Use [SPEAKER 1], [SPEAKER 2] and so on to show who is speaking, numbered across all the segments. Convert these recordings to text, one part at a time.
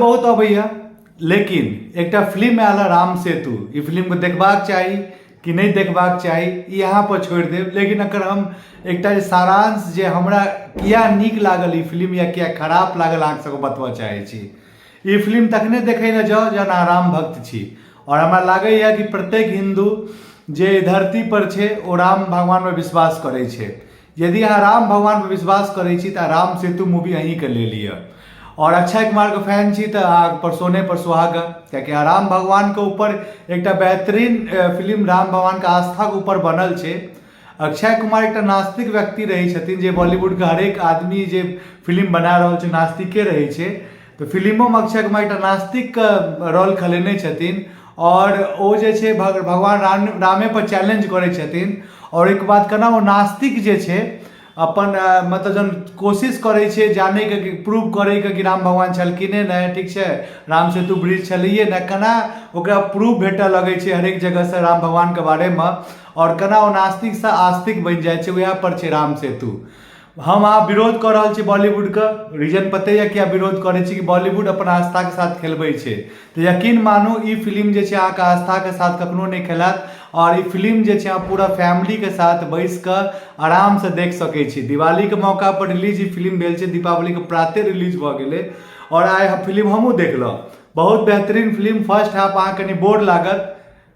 [SPEAKER 1] बहुत अबैया, लेकिन एकटा फिल्म आयल है राम सेतु। ई फिल्मके देखबाक चाही कि नहि देखबाक चाही, ई अहाँ पर छोड़ि देब, लेकिन एकर हम एकटा जे सारांश जे हमरा किया नीक लागल ई फिल्म या किया खराब लागल, अहाँ सबके बतबऽ चाहै छी। ई फिल्म तखने देखै लए जाउ जहन अहाँ राम भक्त छी, आओर हमरा लागैए कि प्रत्येक हिन्दू जे धरती पर छै ओ राम भगवानमे विश्वास करै छै। यदि अहाँ राम भगवानपर विश्वास करै छी तऽ राम सेतु मूवी अहीँके लेल यऽ। आओर अक्षय कुमारके फैन छी तऽ अहाँ पर सोने पर सुहागा, कियाकि अहाँ राम भगवानके ऊपर एकटा बेहतरीन फिल्म राम भगवानके आस्थाके ऊपर बनल छै। अक्षय कुमार एकटा नास्तिक व्यक्ति रहै छथिन, जे बॉलीवुडके हरेक आदमी जे फिल्म बना रहल छै नास्तिके रहै छै, तऽ फिल्मोमे अक्षय कुमार एकटा नास्तिकके रोल खेलेने छथिन आओर ओ जे छै भगवान राम रामेपर चैलेंज करै छथिन। आओर ओहिके बाद केना ओ नास्तिक जे छै अपन मतलब जहन कोशिश करै छै जानैके कि प्रूव करैके कि राम भगवान छलखिने नहि, ठीक छै, राम सेतु ब्रिज छलैए नहि, केना ओकरा प्रूफ भेटऽ लगै छै हरेक जगहसँ राम भगवानके बारेमे, आओर केना ओ नास्तिकसँ आस्तिक बनि जाइ छै, उएहपर छै राम सेतु। हम अहाँ विरोध कऽ रहल छी बॉलीवुडके, रीजन पते यऽ किया विरोध करै छी, कि बॉलीवुड अपन आस्थाके साथ खेलबै छै। तऽ यकीन मानू ई फिल्म जे छै अहाँके आस्थाके साथ कखनो नहि खेलायत, आओर ई फिल्म जे छै अहाँ पूरा फैमिलीके साथ बैस कऽ आरामसँ देख सकै छी। दिवालीके मौकापर रिलीज ई फिल्म भेल छै, दीपावलीके प्राते रिलीज भऽ गेलै, आओर आइ फिल्म हमहूँ देखलहुँ। बहुत बेहतरीन फिल्म। फर्स्ट हाफ अहाँ कनि बोर लागत,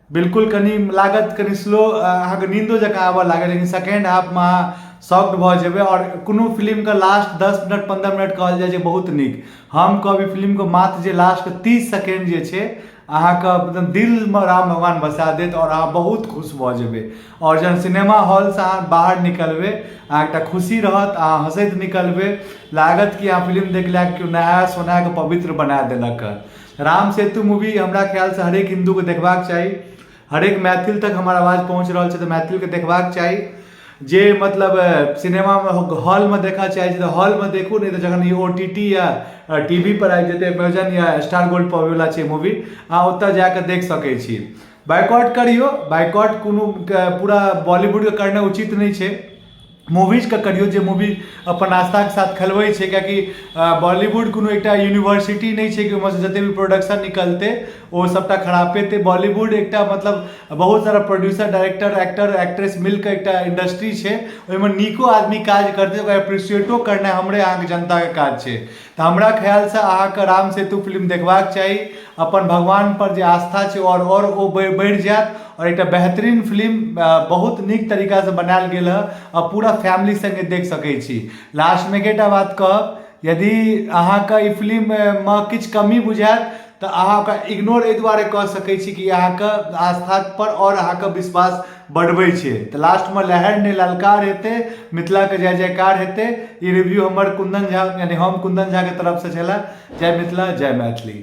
[SPEAKER 1] बिल्कुल कनि लागत कनि स्लो, अहाँके नींदो जकाँ आबऽ लागत, लेकिन सेकेंड हाफमे अहाँ शॉक्ड भऽ जेबै। आओर कोनो फिल्मके लास्ट 10 मिनट 15 मिनट कहल जाइ छै बहुत नीक, हम कहब ई फिल्मके मात्र जे लास्टके 30 सेकेंड जे छै अहाँके एकदम दिलमे राम भगवान बसा देत आओर अहाँ बहुत खुश भऽ जेबै। आओर जहन सिनेमा हॉलसँ अहाँ बाहर निकलबै, अहाँ एकटा खुशी रहत, अहाँ हँसैत निकलबै, लागत कि अहाँ फिल्म देख लए केओ नहा सोना कऽ पवित्र बना देलक हँ। राम सेतु मूवी हमरा ख्यालसँ हरेक हिन्दूके देखबाक चाही, हरेक मैथिल तक हमर आवाज पहुँच रहल छै तऽ मैथिलके देखबाक चाही। जे मतलब सिनेमामे हॉलमे देखऽ चाहै छी तऽ हॉलमे देखू, नहि तऽ जखन ई ओ टी टी या टी वी पर आबि जेतै, अमेजन या स्टार गोल्ड पर अबैवला छै मूवी, अहाँ ओतऽ जाकऽ देख सकै छी। बाइकआउट करियौ, बाइकआउट कोनो पूरा बॉलीवुडके करनाइ उचित नहि छै। मूवीजके करियौ जे मूवी अपन आस्थाके साथ खेलबै छै, किएकि बॉलीवुड कोनो एकटा यूनिवर्सिटी नहि छै कि ओहिमे जतेक भी प्रोडक्शन निकलतै ओ सभटा खरापे हेतै। बॉलीवुड एकटा मतलब बहुत सारा प्रोड्यूसर, डायरेक्टर, एक्टर, एक्ट्रेस मिलके एकटा इंडस्ट्री छै, ओहिमे नीको आदमी काज करतै ओकरा अप्रिसिएटो करनाइ हमरे अहाँके जनताके काज छै। तऽ हमरा ख्यालसँ अहाँके राम सेतु फिल्म देखबाक चाही, अपन भगवानपर जे आस्था छै आओर ओ बढ़ि जायत। आओर एकटा बेहतरीन फिल्म बहुत नीक तरीकासँ बनायल गेल हँ आ पूरा फैमिली सङ्गे देख सकै छी। लास्टमे एकेटा बात कहब, यदि अहाँके ई फिल्ममे किछु कमी बुझायत तऽ अहाँ ओकरा इग्नोर एहि दुआरे कऽ सकै छी कि अहाँके आस्थापर आओर अहाँके विश्वास बढ़बै छै। तऽ लास्टमे लहरि नहि ललकार हेतै, मिथिलाके जय जयकार हेतै। ई रिव्यू हमर कुन्दन झा यानी हम कुन्दन झाके तरफसँ छलए। जय मिथिला, जय मैथिली।